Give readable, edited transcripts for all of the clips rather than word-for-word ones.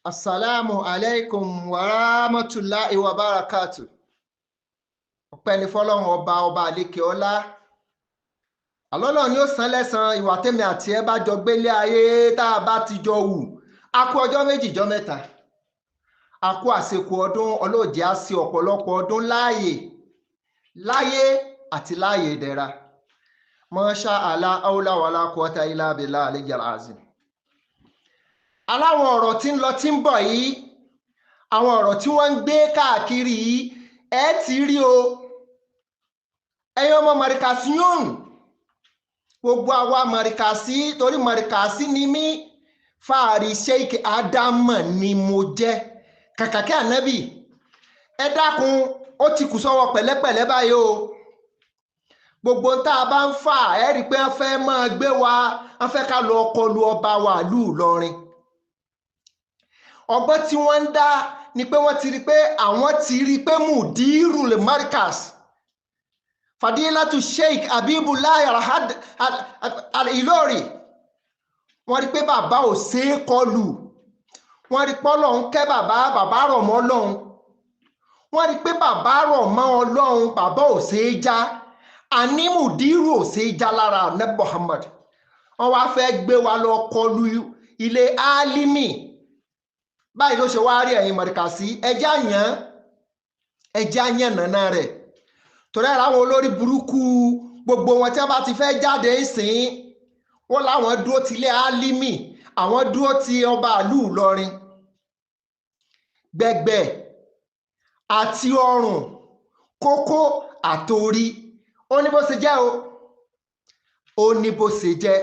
Assalamu alaikum wa rahmatulahi wa barakatu. Ọpẹ́ ni fọ́lọ́run ọba ọba àlékè ọlá. Àlọ́lọ́ ni ó san lẹ́san ìwà tèmi àti ẹ bá jọ gbélé ayé tá a bá ti jọ wù. A kú ọjọ́ méjì jọ mẹ́ta. A kú àsìkò ọdún ọlọ́ọ̀jẹ́ á sí ọ̀pọ̀lọpọ̀ ọdún láàyè láyé àti láàyè ìdẹ̀ra. Masha Allah, aula wala quwwata illa billah aliyyil azim. Aláwọn ọ̀rọ̀ tí ń lọ tí ń bọ̀ yìí, àwọn ọ̀rọ̀ tí wọ́n ń gbé káàkiri yìí, ẹ ti rí o. Ẹ̀yin ọmọ Mọ̀ríkàsíyùn, gbogbo àwa Mọ̀ríkàsí, torí Mọ̀ríkàsí ni mí, fáàrí Sheikh Ádámọ̀ ni mo jẹ́. Kàkà kí ànábì, ẹ dákun, ó ti kù sọ́wọ́ pẹ̀lẹ́pẹ̀lẹ́ báyìí o. Gbogbo tá a bá ń fà, ẹ rí i pé wọ́n fẹ́ máa gbé wa, wọ́n fẹ́ ká lọ kọlu ọba wa ìlú Ìlọrin. Ọgbọ́n tí wọ́n ń dá ni pé wọ́n ti rí pé àwọn ti rí pé Mudirul Markaz Fadilatu Sheikh Habibullah Al-Ilori, wọ́n rí pé bàbá ò ṣe é kọlù, wọ́n rí pé Ọlọ́run kẹ́ bàbá, bàbá rọ̀ mọ́ Ọlọ́run, wọ́n rí pé bàbá rọ̀ mọ́ Ọlọ́run, bàbá ò ṣe é já, àní Mudiru ò ṣe é já lára Ànábì Muhammad. Wọ́n wá fẹ́ gbé wa lọ kọlù ilé Álímì. Báyìí ló ṣe wá rí ẹ̀yin Mọ̀ríkàsí, ẹjẹ́ àyàn, ẹjẹ́ àyàn nàná rẹ̀. Torí ẹ̀rọ àwọn olórí burúkú gbogbo wọn tí wọ́n bá ti fẹ́ jáde ìsìn, wọ́n láwọn dúró ti ilé Álímì, àwọn dúró ti ọba ìlú Ìlọrin. Gbẹ̀gbẹ̀ àti ọrùn, kókó àtorí, ó ní bó ṣe jẹ́ o, ó ní bó ṣe jẹ́.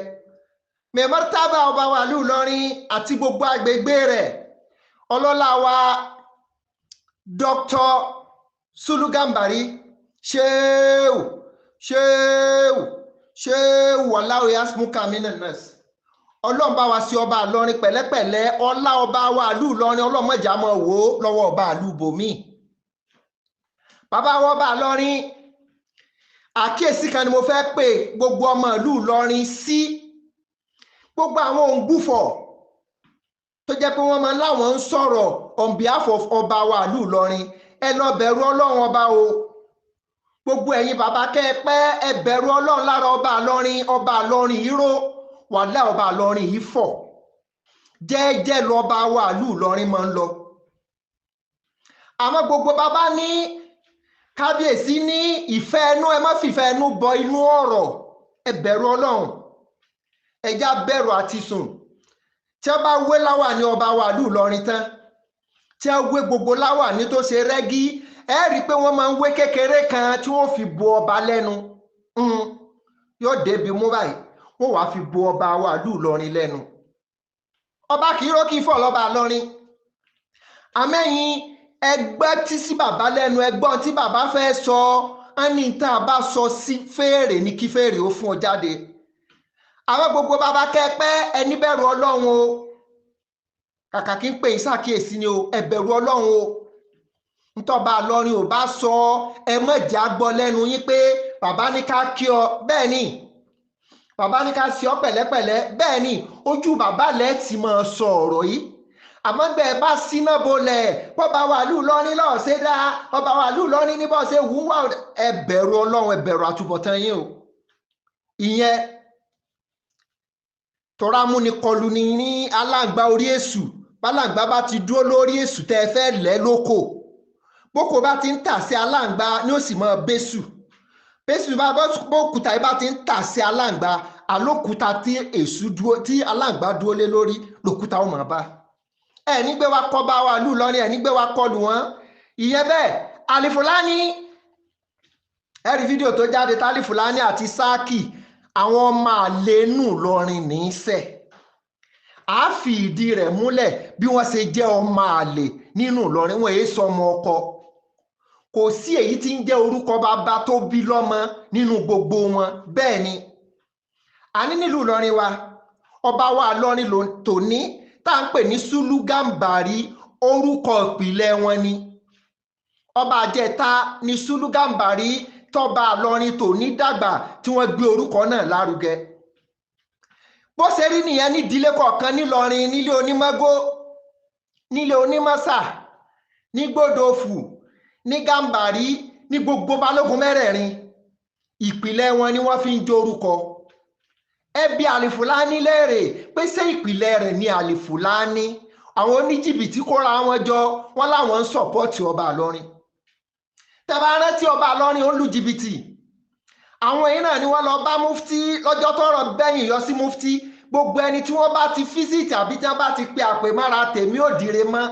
Mẹ̀mọ́tábà ọba wa ìlú Ìlọrin àti gbogbo agbègbè rẹ̀, ọlọ́lá wa Dr. Sulu Gambari, ṣéwù ṣéwù ṣéwù wallahu yasmuka minan nas. Ọlọ́run bá wa sí ọba Ìlọrin pẹ̀lẹ́pẹ̀lẹ́, ọlá ọba wa ìlú Ìlọrin ọlọ́mọjà máa wò ó lọ́wọ́ ọba ìlú bòmí. Bàbá wa ọba Ìlọrin, àkíyèsí kan ni mo fẹ́ pè gbogbo ọmọ ìlú Ìlọrin sí, gbogbo àwọn òǹgbùfọ̀ tó jẹ́ pé wọ́n máa láwọn ń sọ̀rọ̀ on behalf of ọba wa ìlú Ìlọrin. Ẹ lọ bẹ̀rù Ọlọ́run ọba o. Gbogbo ẹ̀yin bàbá kẹ́ ẹ pẹ́, ẹ bẹ̀rù Ọlọ́run lára ọba Ìlọrin. Ọba Ìlọrin yìí ró, wàhálà ọba Ìlọrin yìí fọ̀. Jẹ́ẹ́jẹ́ lọ́ba wa ìlú Ìlọrin máa ń lọ. Àmọ́ gbogbo bàbá ní kábíyèsí ní ìfẹ́ ẹnu, ẹ má fìfẹ́ ẹnu bọ inú ọ̀rọ̀. Ẹ bẹ̀rù Ọlọ́run, ẹ já bẹ̀rù àti sùn. Tí wọ́n bá wé láwàní ọba wa ìlú Ìlọrin tán, tí wọ́n wé gbogbo láwàní tó ṣe rẹ́gí, ẹ rí i pé wọ́n máa ń wé kékeré kan tí wọ́n fi bo ọba lẹ́nu. Yóò débi mú báyìí, wọ́n wàá fi bo ọba wa ìlú Ìlọrin lẹ́nu. Ọba kì í ró kí fọ̀ lọ́ba Ìlọrin. Àmẹ́yìn ẹgbẹ́ tí sí bàbá lẹ́nu, ẹgbọ́n tí bàbá fẹ́ sọ, á ní tá a bá sọ sí fèrè ní kí fèrè ó fún ọ jáde. Àwọn gbogbo bàbá kẹ́pẹ́, ẹni bẹ̀rù Ọlọ́run o. Kàkà kí n pè é ṣàkíyèsí ni o, ẹ bẹ̀rù Ọlọ́run o. Ntọ́ba Ìlọrin ò bá sọ, ẹ má jẹ́ á gbọ́ lẹ́nu yín pé bàbá ní ká kí ọ, bẹ́ẹ̀ ni bàbá ní ká sí ọ pẹ̀lẹ́pẹ̀lẹ́, bẹ́ẹ̀ ni ojú bàbá lẹ́ ti máa sọ ọ̀rọ̀ yìí. Àmọ́ gbẹ́ ẹ bá síná bolẹ̀, bọ́ba wa ìlú Ìlọrin lọ́ọ̀ ṣe dá, ọba wa ìlú Ìlọrin ní bọ́ọ̀ ṣe wù wá, ẹ bẹ̀rù Ọlọ́run, ẹ bẹ̀rù àtúbọ̀tán yín o. Ìyẹn tọ́ra mú ni kọlu ni ní aláǹgbá orí èṣù. Bálàǹgbá bá ti dúró lórí èṣù tẹ́ ẹ fẹ́ lẹ́ lóko, bóko bá ti ń tà sí aláǹgbá ni ó sì máa bẹ́sù. Bẹ́sù bá bókúta yìí bá ti ń tà sí aláǹgbá, àlókúta tí èṣù dúró, tí aláǹgbá dúró lé lórí lòkúta ó máa bá. Ẹ ní gbé wa kọ́ bá wa ìlú Ìlọrin, ẹ ní gbé wa kọlù wọn. Ìyẹn bẹ́ẹ̀, Alifulani, ẹ rí fídíò tó jáde tálífulani àti Sáàkì, àwọn ọmọ àlénù Ìlọrin ní í sẹ̀. A fi ìdí rẹ̀ múlẹ̀ bí wọ́n ṣe jẹ́ ọmọ àlè nínú Ìlọrin, wọn èé sọmọ ọkọ. Kò sí èyí tí ń jẹ́ orúkọ bàbá tó bí lọ́mọ nínú gbogbo wọn. Bẹ́ẹ̀ ni, a ní nílùú Ìlọrin wa, ọba wa Ìlọrin tòní tá à ń pè ní Sulu Gambari, orúkọ ìpìlẹ̀ wọn ni. Ọba àjẹta ni Sulu Gambari tọba Ìlọrin tòní dàgbà tí wọ́n gbé orúkọ náà lárugẹ. Bó ṣe rí nìyẹn ní ìdílé kọ̀ọ̀kan nílọrin, nílé onímọ́gó, Nílé Onímọ̀sà, ní Gbódòfù, ní Gàmbàrí, ní gbogbo balógun mẹ́rẹ̀ẹ̀rin, ìpìlẹ̀ wọn ni wọ́n fi ń jorúkọ. Ẹbí Àlìfùlání léèrè pé ṣé ìpìlẹ̀ rẹ̀ ní Àlìfùlání? Àwọn oníjìbìtì kóra wọn jọ, wọn láwọn ń sọ̀pọ́ọ̀tì ọba Ìlọrin. Tẹ́bá rántí, ọba Ìlọrin ó lu jìbìtì. Àwọn èyí náà ni wọ́n lọ bá mufti lọ́jọ́ tọ́rọ̀ bẹ́yìn yọ sí mufti. Gbogbo ẹni tí wọ́n bá ti visit àbí tí wọ́n bá ti pe àpè mára tèmi ò dire mọ́,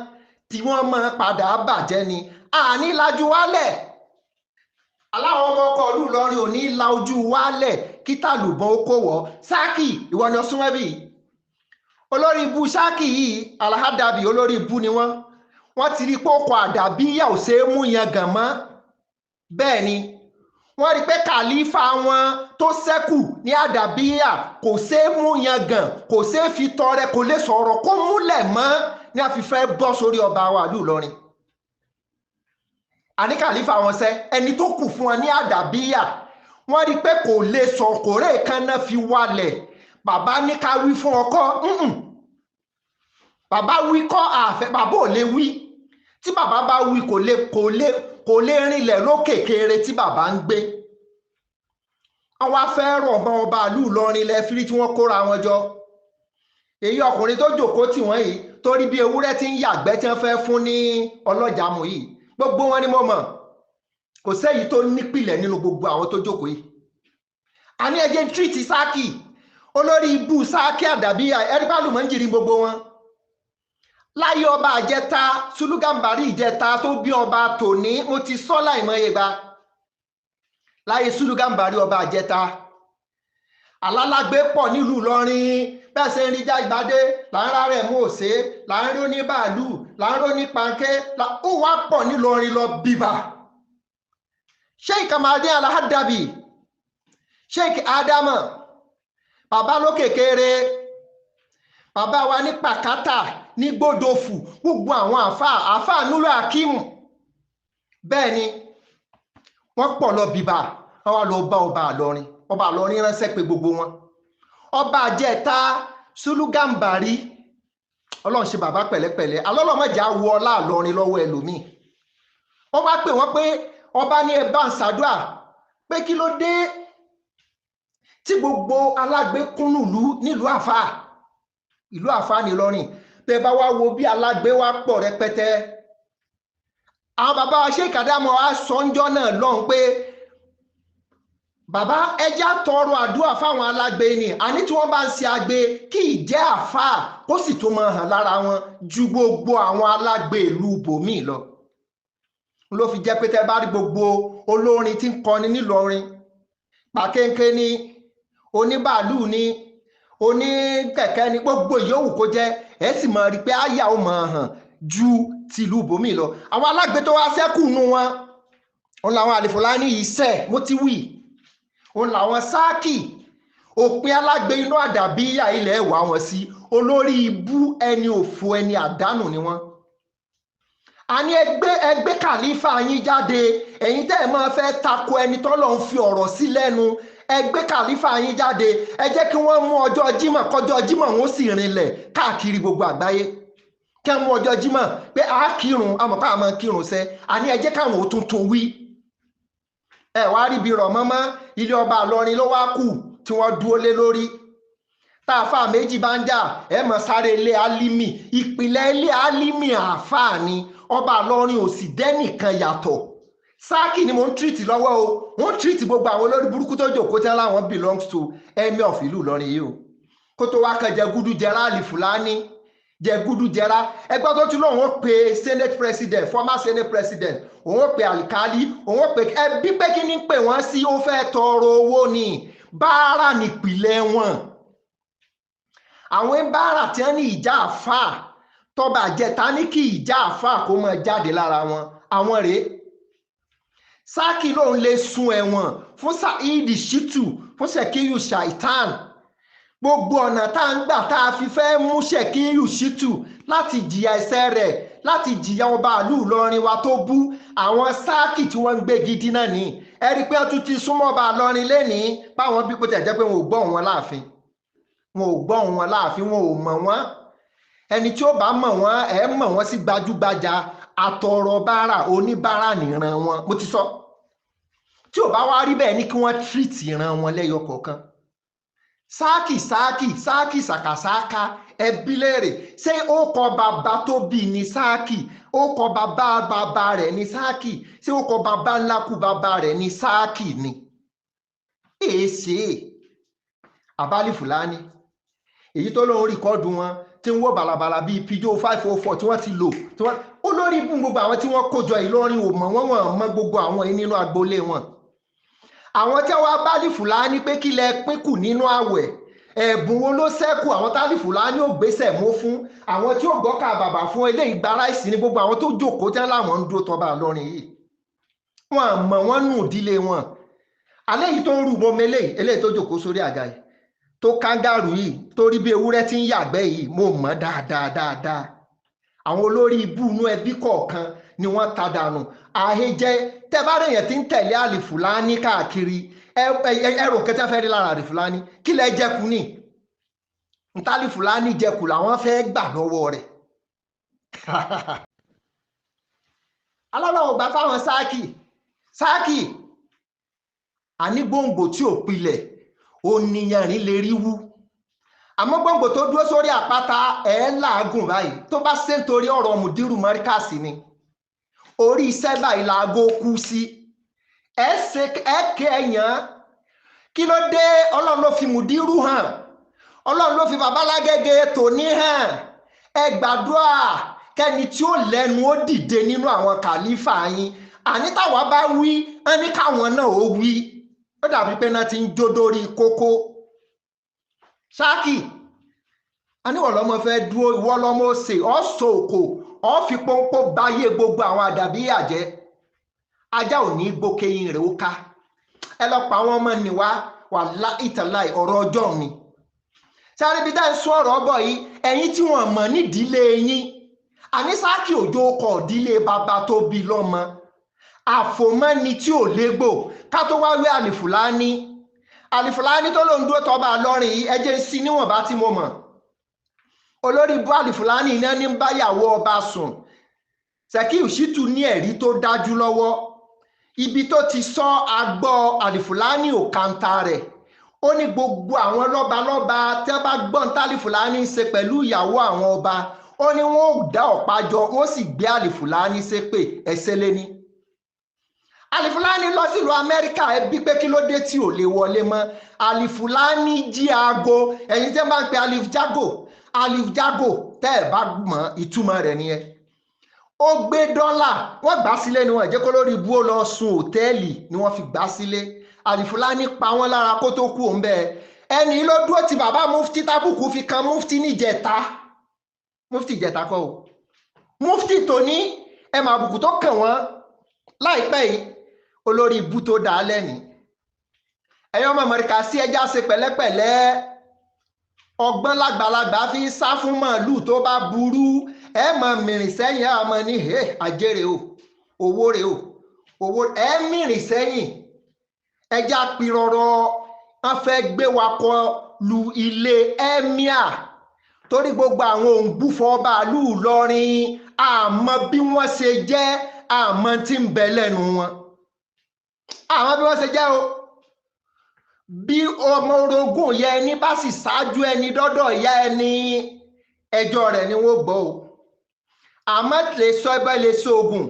tí wọ́n máa padà bàjẹ́ ni. Àní lajú wálẹ̀, aláwọn ọmọ ọkọ̀ ìlú Ìlọrin ò ní la ojú wálẹ̀ kí tàlùbọ̀n ó kó wọ́. Sáàkì, ìwọ ni ọsùn wẹ́bì olórí ibu Sáàkì yìí, Alahadabi, olórí ibu ni wọ́n. Wọ́n ti rí pé ó kọ àdàbí yà ò ṣeé mú yan gàn mọ́. Bẹ́ẹ̀ ni wọ́n rí pé kàlífà wọn tó ṣẹ́kù ní àdàbíyà kò ṣeé mú yan gàn, kò ṣeé fi tọrẹ, kò lè sọ̀rọ̀ kó múlẹ̀ mọ́, ní a fi fẹ́ bọ́ sórí ọba wa ìlú Ìlọrin. Àní kàlífà wọn sẹ́, ẹni tó kù fún wọn ní àdàbíyà, wọ́n rí pé kò lè sọ, kòrè kan náà fi wálẹ̀. Bàbá ní ká wí fún ọkọ, bàbá wí kọ́ àfẹ́, bàbá ò lè wí. Tí bàbá bá wí, kò lè rinlẹ̀ lókè kéré tí bàbá ń gbé. Wọ́n wá fẹ́ rọ̀ mọ́ ọba ìlú Ìlọrin lẹ́fírí tí wọ́n kóra wọn jọ. Èyí ọkùnrin tó jòkó tì wọ́n yìí, torí bí ewúrẹ́ tí ń yàgbẹ́ tí wọ́n fẹ́ fún ní ọlọ́jàmù yìí, gbogbo wọn ni mo mọ̀. Kò sẹ́yìí tó nípìlẹ̀ nínú gbogbo àwọn tó jókòó yìí. Àní ẹjẹ́ tírìtì Sáàkì, olórí ibú Sáàkì àdàbí ẹ̀rípàlùmọ́ ń jìrì gbogbo wọn. Láyé ọba àjẹta, Sùlù Gàmbàrí ìjẹta tó bí ọba tòní, mo ti sọ láìmọye gba. Láyé Sùlù Gàmbàrí ọba àjẹta, alálágbé pọ̀ nílùú Ìlọrin. Bẹ́ẹ̀ ṣe ń rí jágbádé là ń rárẹ̀ mú òṣè, là ń ró ní bàálù, là ń ró ní panké, ó wá pọ̀ nílọrin lọ bíbà. Sheikh Kamaldeen Alahadabi, Sheikh Adama, bàbá lókè kéré, bàbá wa ní Pàkátà, ní Gbódòfù, gbogbo àwọn àáfàá, àáfàá Nuru Akeem, bẹ́ẹ̀ ni wọ́n pọ̀ lọ bíbà. Wọ́n wá lọ bá ọba Ìlọrin. Ọba Ìlọrin ránṣẹ́ pé gbogbo wọn. Ọba àjẹta Sùlù Gàmbàrí, Ọlọ́run ṣe bàbá pẹ̀lẹ́pẹ̀lẹ́, alọ́lọ́mọjà wọ ọlá Ìlọrin lọ́wọ́ ẹlòmíì. Wọ́n wá pè wọ́n pé ọba ní ẹ bá ń ṣàdúà pé kí ló dé tí gbogbo alágbe kúnnù nílùú àfà, ìlú àfà nìlọrin. Tẹ bá wá wo bí alágbe wá pọ̀ rẹpẹtẹ. Àwọn bàbá wa ṣe ìkàdámọ̀ aṣọ́njọ́ náà lọ́hùn pé bàbá, ẹja tọrọ àdúrà fáwọn alágbe ni. Àní tí wọ́n bá ń ṣe agbe, kí ìjẹ́ àfà kó sì tó máa hàn lára wọn ju gbogbo àwọn alágbe ìlú ibòmíì lọ. Ló fi jẹ́ pé tẹ́ bá rí gbogbo olórin tí ń kọrin nílọrin, pàkéńké ni, oníbàálù ni, oníkẹ̀kẹ́ ni, gbogbo ìyówù kó jẹ́, ẹ sì máa rí i pé àyà ó máa hàn ju tìlú ibòmíì lọ. Àwọn alágbe tó wá ṣẹ́kù nù wọn, òun làwọn Àlìfùlání yìí sẹ̀ mo ti wí, òun làwọn Sáàkì. Òpin alágbe inú àdàbíyà ilẹ̀ wà wọ́n sí. Olórí ibú, ẹni òfò, ẹni àdánù ni wọ́n. Àní ẹgbẹ́ kàlífà yín jáde. Ẹ̀yin tẹ́ ẹ̀ máa fẹ́ tako ẹni tọ́lọ̀ ń fi ọ̀rọ̀ sí lẹ́nu, ẹgbẹ́ kàlífà yín jáde. Ẹ jẹ́ kí wọ́n mú ọjọ́ Jímọ̀, kọjọ́ Jímọ̀ wọn sì rinlẹ̀ káàkiri gbogbo àgbáyé. Kí wọ́n mú ọjọ́ Jímọ̀ pé a kírun, àmọ́ ká máa kírun sẹ́. Àní ẹ jẹ́ káwọn ò tuntun wí. Ẹ wá rí ibi rọ̀ mọ́mọ́, ilé ọba Ìlọrin ló wá kù tí wọ́n dúró lé lórí. Tá àáfàá méjì bá ń jà, ẹ mọ̀ sáré ilé Álímì. Ìpìlẹ̀ ilé Álímì àáfàá ni. Ọba Ìlọrin ò sì dẹ́nìkan yàtọ̀. Sáàkì ni mo ń treat lọ́wọ́ o. Mo ń treat gbogbo àwọn olórí burúkú tó jòkó tí wọ́n láwọn belongs to emir of ìlú Ìlọrin yìí o. Kó tó wá kan jẹgúdú jẹrá, Àlìfùlání jẹgúdú jẹrá, ẹgbẹ́ tó tún lóun ó pe senate president, former senate president, òun ó pe alikali, òun ó pe ẹbí pé kí ni pè wọ́n sí. Ó fẹ́ tọrọ owó ni. Báárà nípìnlẹ̀ wọn. Àwọn báárà tí wọ́n ní ìjà àfà, tọba àjẹta ní kí ìjà àfà kó máa jáde lára wọn, àwọn rèé. Sáàkì lòun lè sun ẹ̀wọ̀n fún Saheed Shittu, fún Sekiru Shaitan. Gbogbo ọ̀nà tá à ń gbà tá a fi fẹ́ mú Sekiru Shittu láti jìyà ẹ̀ṣẹ̀ rẹ̀, láti jìyà ọba ìlú Ìlọrin wa tó bú, àwọn Sáàkì tí wọ́n ń gbé gidi náà ní. Ẹ rí i pé wọ́n tún ti súnmọ́ ọba Ìlọrin lénìí báwọn bí kò tẹ̀ jẹ́ pé wọn ò gbọ́ wọn láàfin, wọn ò gbọ́ wọn láàfin, wọn ò mọ̀ wọ́n. Ẹni tí ó bá mọ̀ wọ́n, ẹ̀ mọ̀ wọ́n sí gbajúgbajà atọrọbárà oníbàárà nìran wọn. Mo ti sọ, tí ò bá wá rí bẹ́ẹ̀ ni kí wọ́n tírìtì ìran wọn lẹ́yọ kọ̀ọ̀kan. Sáàkì sáàkì sáàkì sàkàsáàkà, ẹbí léèrè, ṣé ó kọ bàbá tó bí ní sáàkì? Ó kọ bàbá bàbá rẹ̀ ní sáàkì? Ṣé ó kọ bàbá ńlá kú bàbá rẹ̀ ní sáàkì ni? Èé ṣe àbálì Fúlàní èyí tó lóun record wọn tí ń wó bàlàbàlà bíi Peugeot 504 tí wọ́n ti lò, tí wọ́n olórí ibú. Gbogbo àwọn tí wọ́n kó jọ Ìlọrin ò mọ̀ wọ́n, wọ́n mọ̀ gbogbo àwọn yìí nínú agboolé wọn. Àwọn tí wọ́n bá ní Fúlàní pé kí lẹ pín kù nínú àwẹ̀, ẹ̀bùn wo ló ṣẹ́kù, àwọn tá ní Fúlàní ò gbéṣẹ̀ mú fún, àwọn tí ó gbọ́kà bàbà fún eléyìí gba ráìsì ní gbogbo àwọn tó jókòó tí wọ́n láwọn ń dúró tọba Ìlọrin yìí, wọn mọ̀ wọ́n nù ìdílé wọn. Alẹ́ yìí tó ń rú mọ́ eléyìí, eléyìí tó jókòó sórí àga yìí tó kángàrú yìí, tó rí bí ewúrẹ́ tí ń yàgbẹ́ yìí, mo mọ̀ dáadáa dáadáa. Àwọn olórí ibú inú ẹbí kọ̀ọ̀kan ni wọ́n ta dànù àhejẹ. Tẹ́bárẹ̀ yẹn ti ń tẹ̀lé Àlìfùlání káàkiri, ẹrù kẹtẹ́ fẹ́ rí lára Àlìfùlání, kí lẹ jẹkù ní ntàlìfùlání jẹkù làwọn fẹ́ gbà lọ́wọ́ rẹ̀. Alọ́lọ́wọ́ gbà fáwọn sáàkì sáàkì àní gbòǹgbò tí ò pilẹ̀ oníyanrìn lè rí wú, àmọ́ gbòǹgbò tó dúró sórí àpáta ẹ̀ làágùn báyìí. Tó bá ṣe ń torí ọ̀rọ̀ mùdírù mọ́ríkàsì ni orí iṣẹ́ báyìí laago kú sí, ẹ ṣe ẹ ké ẹyàn. Kí ló dé? Ọlọ́run ló fi mùdírù hàn, Ọlọ́run ló fi babalágége tòní hàn. Ẹ gbàdúrà kẹ́ni tí ó lẹ́nu ó dìde nínú àwọn kàlífà yín. Àní táwa bá wí, ẹ ní káwọn náà ó wí. Ó dàbí pé náà ti ń jó dórí kókó. Ṣáàkì aníwọ̀ lọ́mọ fẹ́ dúró, ìwọ lọ́mọ ó ṣe ọ́ sọ òkò ọ́ fi pọ́npọ́ báyé gbogbo àwọn àdàbí àjẹ́. Ajá ò ní gbókeyín rẹ̀ ó ká. Ẹ lọ pa àwọn ọmọ nìwá wà láìtàláì ọ̀rọ̀ ọjọ́ mi. Sáré bí dáa ń sún ọ̀rọ̀ ọbọ̀ yìí, ẹ̀yin tí wọ́n mọ̀ nídìílé yín, àní Sáàkì Òjó kọ̀ ìdílé bàbá tó bí lọ́mọ àfòmọ́ni tí ò légbò. Ká tó wá wí Àlìfùlání, Àlìfùlání tó lóun dúró tọba lọ́rin yìí, ẹ jẹ́ ń sí níwọ̀nba tí mo mọ̀. Olórí ibú Àlìfùlání iná ní báyàwó ọba sùn. Sekiu Shittu ní ẹ̀rí tó dájú lọ́wọ́. Ibi tó ti sọ agbọ́ Àlìfùlání ò kàńtà rẹ̀. Ó ní gbogbo àwọn lọ́balọ́ba tí wọ́n bá gbọ́n tálífùlání ń ṣe pẹ̀lú ìyàwó àwọn ọba, ó ní wọ́n ò dá ọ̀pá jọ, wọ́n sì gbé Àlìfùlání ṣépè ẹsẹ̀ lẹ́ni. Àlìfùlání lọ sílùú Amẹ́ríkà, ẹbí pé kí ló dé tí ò lè wọlé mọ́. Àlìfùlání jí aago. Ẹ̀yin tẹ́ máa ń pe Alif Jago, Alif Jago, tẹ́ ẹ̀ bá mọ̀ ìtumọ̀ rẹ̀ nìyẹn. Ó gbé dọ́là, wọ́n gbà sílé ni, wọ́n jẹ́ kó lórí ibú ó lọ sun òtẹ́ẹ̀lì ni wọ́n fi gbà sílé. Àlìfùlání pa wọ́n lára kó tó kú òun bẹ́ẹ̀. Ẹni ló dúró ti bàbá mufti tábùkù fi kan mufti níjẹta, mufti ìjẹta kọ́ o, mufti tòní ẹ mà àbùkù tó kàn wọ́n láìpẹ́ yìí, olórí ibú tó dá a lẹ́ni. Ẹ̀yin ọmọ Amẹ́ríkà sí, ẹja ṣe pẹ̀lẹ́pẹ̀lẹ́. Ọgbọ́n lágbàlagbà fi ń sá fún màálù tó bá burú. Ẹ mọ̀ mìrìn sẹ́yìn, ẹ mọ̀ ní he àjèrè o, owó rè o, owó. Ẹ mìrìn sẹ́yìn, ẹja pirọrọ. Wọn fẹ́ gbé wa kọ lu ilé emir torí gbogbo àwọn òǹgbùfọ̀ bàálù lọrin, àmọ́ bí wọ́n ṣe jẹ́, àmọ́ tí ń bẹ lẹ́nu wọn, àmọ́ bí wọ́n ṣe jẹ́ o. Bí ọmọ orogún ìyá ẹni bá sì ṣáájú ẹni dọ́dọ̀ ìyá ẹni, ẹjọ́ rẹ̀ ni wọ́n gbọ́ o. Àmọ́ lè sọ ẹbẹ́ lè sọ ogun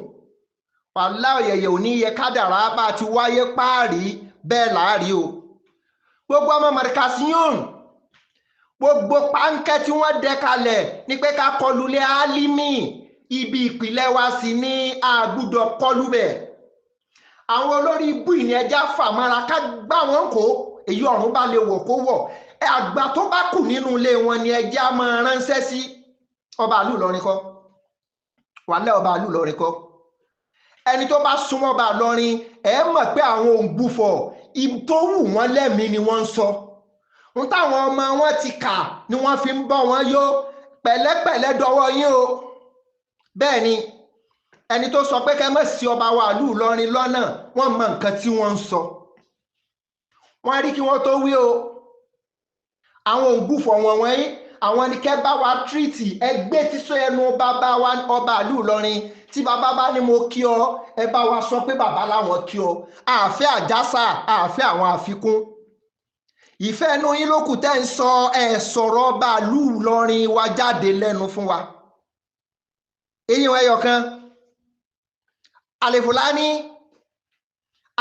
wàhálà ọ̀yẹ̀yẹ̀ ò ní yẹ kádàrá bá ti wáyé páàrí bẹ́ẹ̀ láàrí o. Gbogbo ọmọ mọ̀rìkàsíyàn, gbogbo páńkẹ́ tí wọ́n dẹ kalẹ̀ ní pé ká kọlu lé Álímì, ibi ìpìlẹ̀ wa sì ní àgùdọ̀ kọlu bẹ̀. Àwọn olórí ibú ìní ẹja fàmọ́ra ká gbá wọn kó èyí ọ̀run bá lè wọ̀ kó wọ̀. Àgbà tó bá kù nínú ilé wọn ni ẹja máa ránṣẹ́ sí. Ọba àlù Ìlọrin kọ́, wàhálà ọba àlù Ìlọrin kọ́. Ẹni tó bá súnmọ́ ọba Ìlọrin, ẹ mọ̀ pé àwọn òǹgbùfọ̀ tó wù wọ́n lẹ́mìí ni wọ́n ń sọ. Ń táwọn ọmọ wọn ti kà ni wọ́n fi ń bọ́ wọn yó. Pẹ̀lẹ́pẹ̀lẹ́ dọwọ́ yín o. Bẹ́ẹ̀ ni ẹni tó sọ pé kẹ́ mọ̀ sí ọba wa ìlú Ìlọrin lọ́nà, wọ́n mọ nǹkan tí wọ́n ń sọ. Wọ́n rí kí wọ́n tó wí o. Àwọn òǹgbùfọ̀ wọn wọ̀nyí, Àwọn ni kẹ́ bá wa tírìtì ẹgbẹ́ tíṣọ ẹnu bàbá wa ọba ìlú Ìlọrin. Tí bàbá bá ní mo kí ọ, ẹ bá wa sọ pé bàbá láwọn kí ọ. Àfẹ́ àjàsà, àfẹ́ àwọn àfikún. Ìfẹ́ inú yín ló kù tẹ́ ń sọ. Ẹ sọ̀rọ̀ ọba ìlú Ìlọrin wa jáde lẹ́nu fún wa. Eyín ẹyọ kan, àlèfùlání,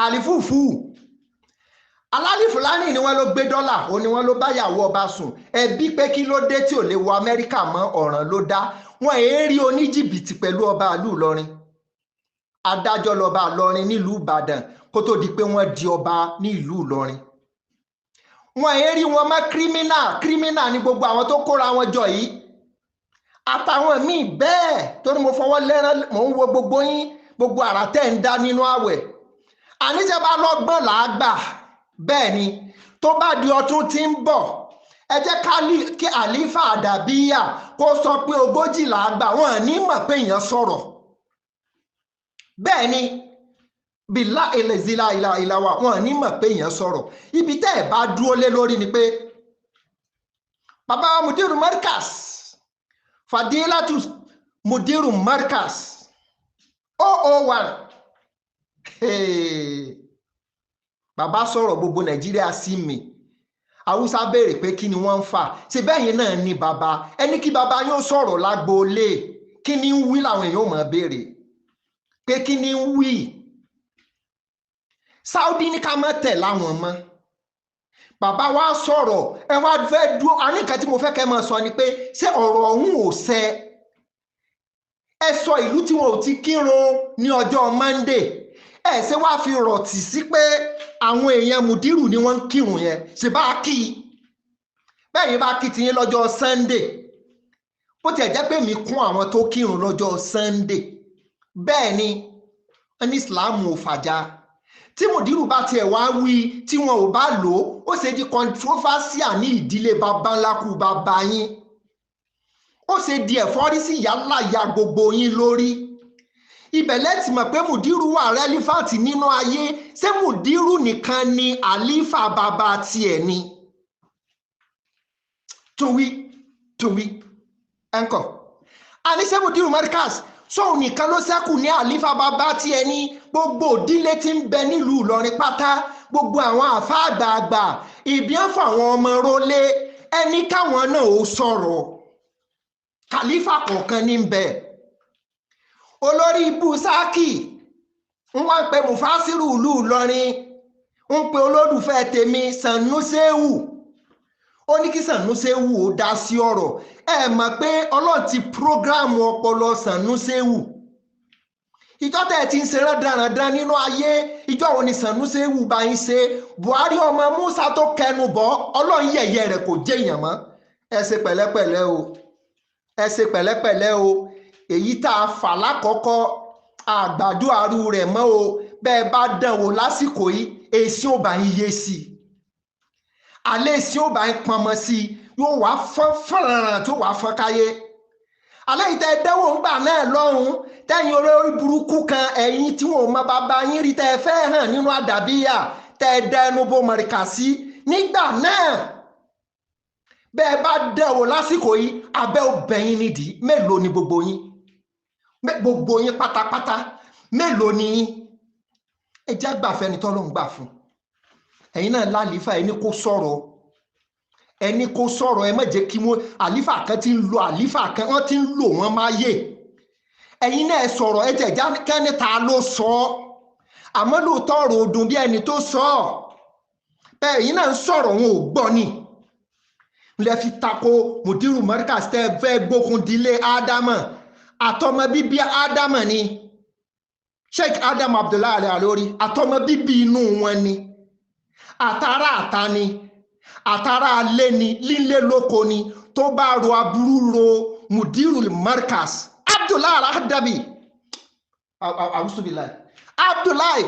àlìfùfù, alálìfùlání ni wọ́n ló gbé dọ́là, ó ní wọ́n ló báyàwó ọba sùn. Ẹbí pé kí ló dé tí ò lè wọ Amẹ́ríkà mọ́, ọ̀ràn ló dá. Wọn èé rí oníjìbìtì pẹ̀lú ọba ìlú Ìlọrin. Adájọ́ lọba Ìlọrin nílùú Ìbàdàn kó tó di pé wọ́n di ọba ní ìlú Ìlọrin. Wọn èé rí wọn mọ́ kírímínà. Kírímínà ni gbogbo àwọn tó kóra wọn jọ yìí àtàwọn míì bẹ́ẹ̀. Torí mo fọwọ́ lẹ́rán, mò ń wo gbogbo yín, gbogbo àrà tẹ́ ń dá nínú àwẹ̀. Àníṣe bá lọ́gbọ́n là á gbà. Bẹ́ẹ̀ ni, tó bá di ọdún tí ń bọ̀, ẹ jẹ́ kí àlífà àdàbíyà kó sọ pé 40 là á gbà. Wọ́n ní mọ̀ pé èèyàn sọ̀rọ̀. Bẹ́ẹ̀ ni, bìlá ìlẹ̀zílà ìlà ìlàwà, wọ́n ní mọ̀ pé èèyàn sọ̀rọ̀. Ibi tẹ́ ẹ̀ bá dúró lé lórí ni pé bàbá Mudiru Markaz, Fadilatu Mudiru Markaz 001, bàbá sọ̀rọ̀, gbogbo Nàìjíríà sí mi. Haúsá béèrè pé kí ni wọ́n ń fà ṣe bẹ́yìn náà ni bàbá ẹni kí bàbá yóò sọ̀rọ̀ lágboolé. Kí ni ń wí làwọn èèyàn mọ̀ béèrè pé kí ni ń wí. Saudi ní ká má tẹ̀ láwọn mọ́. Bàbá wa sọ̀rọ̀, ẹ wá fẹ́ dúró. Àní nǹkan tí mo fẹ́ kẹ́ máa sọ ni pé ṣé ọ̀rọ̀ ọ̀hún ò ṣẹ? Ẹ sọ ìlú tí wọn ò ti kírun ní ọjọ́ Monday, ẹ ṣe wá fi rọ̀tì sí pé àwọn èèyàn mùdírù ni wọ́n ń kírun yẹn. Ṣe bá kí i bẹ́ẹ̀ yín bá kí tiyín lọ́jọ́ Sunday, bó tiẹ̀ jẹ́ pé mi kún àwọn tó kírun lọ́jọ́ Sunday. Bẹ́ẹ̀ ni, wọ́n ní Islam ò fàjà. Tí mùdírù bá tiẹ̀ wá wí tí wọn ò bá lò ó, ó ṣe di controversial ní ìdílé baba ńlá kú baba yín. Ó ṣe di ẹ̀fọ́rí sí ìyá gbogbo yín lórí. Ibẹ̀ lẹ́tì mọ̀ pé mùdírù wà relevant nínú ayé. Ṣé mùdírù nìkan ni àlífà bàbá tiẹ̀ ni? Tòwí tòwí ẹ̀ńkọ̀. Àní ṣé Mudiru Markaz sóun nìkan ló ṣẹ́kù ní àlífà bàbá tiẹ̀ ni? Gbogbo òdílé tí ń bẹ nílùú Ìlọrin pátá, gbogbo àwọn àfa àgbààgbà ìbíọ́n fún àwọn ọmọ rólé, ẹni káwọn náà ó sọ̀rọ̀. Kàlífà kọ̀ọ̀kan ní bẹ̀. Olórí ibú sáàkì ń wá ń pe mufasiru ìlú Ìlọrin, ń pe olólùfẹ́ tèmi Sanusewu. Ó ní kí Sanusewu ó dá sí ọ̀rọ̀. Ẹ mọ̀ pé Ọlọ́run ti prógráàmù ọpọlọ Sanusewu. Ìjọ tẹ̀ ti ń ṣe rándanrandan nínú ayé, ìjọ wo ni Sanusewu bá ń ṣe? Buhari ọmọ Musa tó kẹnu bọ́, Ọlọ́run yẹ̀yẹ́ rẹ̀ kò jẹ́ èèyàn mọ́. Ẹ ṣe pẹ̀lẹ́pẹ̀lẹ́ o, ẹ ṣe pẹ̀lẹ́pẹ̀lẹ́ o. Èyí tá a fà lákọ̀ọ́kọ́, àgbàdo àrú rẹ̀ mọ́ o. Bẹ́ẹ̀ bá dán wò lásìkò yìí, èsì ò bá ń yé sí i, alẹ́ èsì ò bá ń pọnmọ sí i, yóò wá fọ́n fọ́nrán tó wá fọ́n káyé. Alẹ́ yìí tẹ́ dẹ́wò ńgbà náà lọ́hùn, tẹ́yìn olórí burúkú kan, ẹ̀yin tí wọn ò mọ bàbá yín rí, tẹ́ ẹ fẹ́ hàn nínú àdàbíyà, tẹ́ ẹ dá ẹnu bo mọ̀rìkà sí nígbà náà. Bẹ́ẹ̀ bá dán wò lásìkò yìí, abẹ́ ò bẹ̀yìn nídìí. Mélòó ni gbogbo yín? Gbogbo yín pátápátá mélòó ni yín? Ẹ jẹ́ àgbàfẹ́ ni tọ́lọ́run gbà fún. Ẹ̀yin náà lálífà, ẹni kó sọ̀rọ̀, ẹni kó sọ̀rọ̀. Ẹ má jẹ́ kí wọ́n àlífà kan ti ń lo àlífà kan, wọ́n ti ń lò wọ́n máa yè. Ẹ̀yin náà sọ̀rọ̀, ẹ jẹ́ kẹ́ni ta ló sọ ọ́. Àmọ́ lóòótọ́ ọ̀rọ̀ ọdún bí ẹni tó sọ ọ́. Bẹ́ẹ̀ ẹ̀yin náà ń sọ̀rọ̀, wọn ò gbọ́ ni. Lẹ fi tako Mudiru Markaz tẹ́ fẹ́ gbókun dílé Ádámà, àtọmọ bíbí Ádámà ni Sheikh Adam Abdullahi Al-Alori, àtọmọ bíbí inú wọn ni, àtàrà àta ni, àtàrà alé ni, lílé lóko ni. Tó bá ro aburú ro Mudiru Markaz Abdullahi Al-Adabi, awusubilayi Abdullahi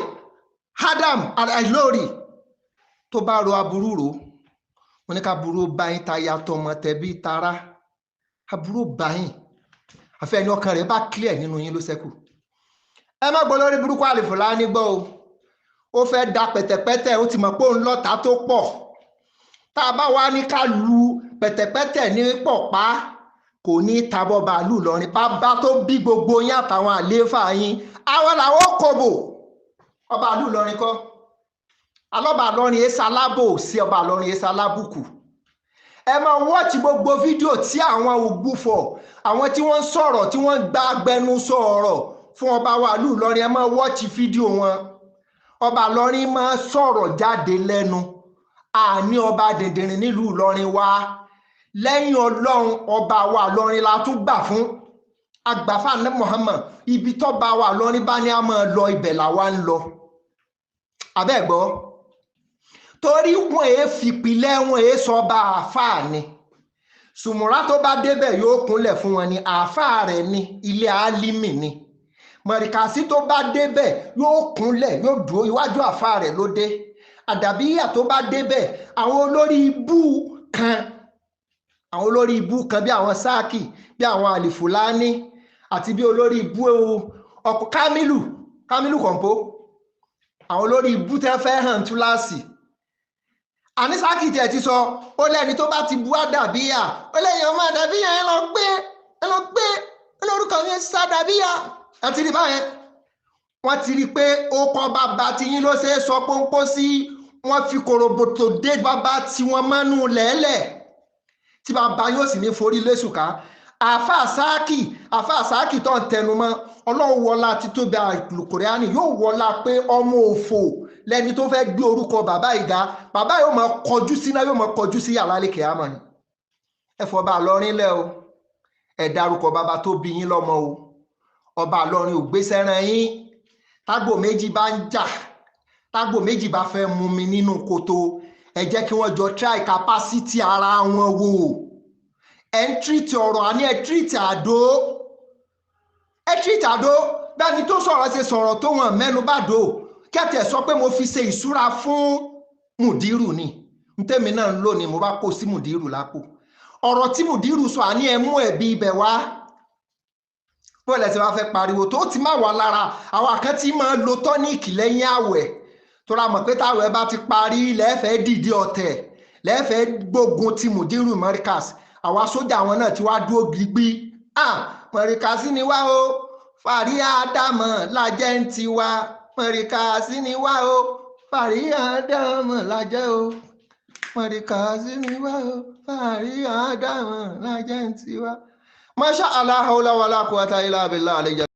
Adam Al-Alori, tó bá ro aburú ro wọn ní ká burú báyìí táyà tọmọ tẹbí tará, aburú báyìí. Àfẹ́ ẹni ọkàn rẹ̀ bá clear nínú yín ló ṣẹ́kù. Ẹ má gbọ́ lórí burúkú Àlìfùlání gbọ́ o. Ó fẹ́ da pẹ̀tẹ̀pẹ̀tẹ̀, ó ti mọ̀ pé òun lọ́ta tó pọ̀. Tá a bá wá ní ká lu Pẹ̀tẹ̀pẹ̀tẹ̀ ní pọ̀pá kò ní tabọ́ bàálù lọ́rin. Bàbá tó bí gbogbo yín àtàwọn àlééfà yín, àwọn làwọn kòbò. Ọba àlù lọ́rin kọ́ alọ́ba lọ́rin èsà alábò sí ọba lọ́rin èsà alábùkù. Ẹ máa wọ́ọ̀tì gbogbo fídíò tí àwọn ògbufọ̀, àwọn tí wọ́n ń sọ̀rọ̀, tí wọ́n ń gba agbẹnusọ ọ̀rọ̀ fún ọba wa ìlú Ìlọrin, ẹ máa wọ́ọ̀tì fídíò wọn. Ọba Ìlọrin máa sọ̀rọ̀ jáde lẹ́nu. Àní ọba dìndìnrín nílùú Ìlọrin wa. Lẹ́yìn Ọlọ́run, ọba wa Ìlọrin la tún gbà fún agbàfà ní Muhammad. Ibi tọ́ba wa Ìlọrin bá ní a máa lọ, ibẹ̀ làwa ń lọ. Abẹ́ẹ̀gbọ́ torí wọn èé fìpìlẹ̀, wọn èé sọba àáfàá ni. Sùmùrà tó bá débẹ̀ yóò kúnlẹ̀ fún wọn ni, àáfàá rẹ̀ ni, ilé álímì ni. Mọ̀rìkàsí tó bá débẹ̀ yóò kúnlẹ̀, yóò dúró iwájú àáfàá rẹ̀ ló dé. Àdàbíyà tó bá débẹ̀, àwọn olórí ibú kan, àwọn olórí ibú kan bí àwọn sáàkì, bí àwọn àlìfùlání àti bí olórí ibú ọkọ̀ Kamilu, Kamilu Kọ̀ǹpó, àwọn olórí ibú tẹ́ fẹ́ hàn túláàsì. Àní sáàkì tiẹ̀ ti sọ, ó lẹ́ni tó bá ti bú àdàbíyà, ó lẹ́yìn ọmọ àdàbíyà, ẹ lọ gbé, ẹ lọ gbé olórúkọ mi sàdàbíyà. Ẹ ti rí báyẹn, wọ́n ti rí i pé ó kọ́ bàbá tiyín ló ṣe é sọ pọ́npọ́ sí. Wọ́n fi kòròbòtò dé bàbá tiwọn mọ́nú lẹ́lẹ̀ tí bàbá yóò sì ní forí lẹ́sùká. Àáfàá sáàkì, àáfàá sáàkì tó ń tẹnu mọ́, Ọlọ́run wọlá títóbi àlùkùránì, yóò wọlá pé ọmọ òfò lẹni tó fẹ́ gbé orúkọ bàbá ìga, bàbá yóò máa kọjú síná, yóò máa kọjú sí yàrá lẹ́kẹ̀ẹ́ àmọ́ ni. Ẹ fọba Ìlọrin lẹ́ o, ẹ dárúkọ bàbá tó bí yín lọ́mọ o. Ọba Ìlọrin ò gbéṣẹ́ ran yín. Tágbò méjì bá ń jà, tágbò méjì bá fẹ́ mú mi nínú kòtò, ẹ jẹ́ kí wọ́n jọ try capacity ara wọn wò. Ẹ ń tírìtì ọ̀rọ̀, àní ẹ tírìtì àdó, ẹ tírìtì àdó bẹ́ẹ̀ni tó sọ̀rọ̀ ṣe sọ̀rọ̀ tó wọn mẹ́nu bá dò. Kẹ́tẹ̀ sọ pé mo fi ṣe ìṣúra fún mùdírù ni, ntẹ́mi náà ń lò ní mo bá kó sí mùdírù lápò. Ọ̀rọ̀ tí mùdírù sọ, àní ẹ mú ẹ̀bi ibẹ̀ wá. Bó lẹ ti wá fẹ́ pariwo tó ti má wà lára àwọn kan tí máa lo tọ́níìkì lẹ́yìn àwẹ̀, tó ra mọ̀ pé táwẹ̀ bá ti parí lẹ́ẹ̀fẹ́ dìde ọ̀tẹ̀, lẹ́ẹ̀fẹ́ gbógun ti mùdírù Mọ́ríkàs. Àwa sójà àwọn náà ti wá dúró gbígbí. Mọ̀ríkàsí ni wá o, fàrí àdámọ̀ lájẹ́ ń tiwa. Mọ̀ríkàsí ni wá o, fàrí àdámọ̀ lájẹ́ o. Mọ̀ríkàsí ni wá o, fàrí àdámọ̀ lájẹ́ ń tiwa. Masha Allah, hawla wala quwwata illa billah.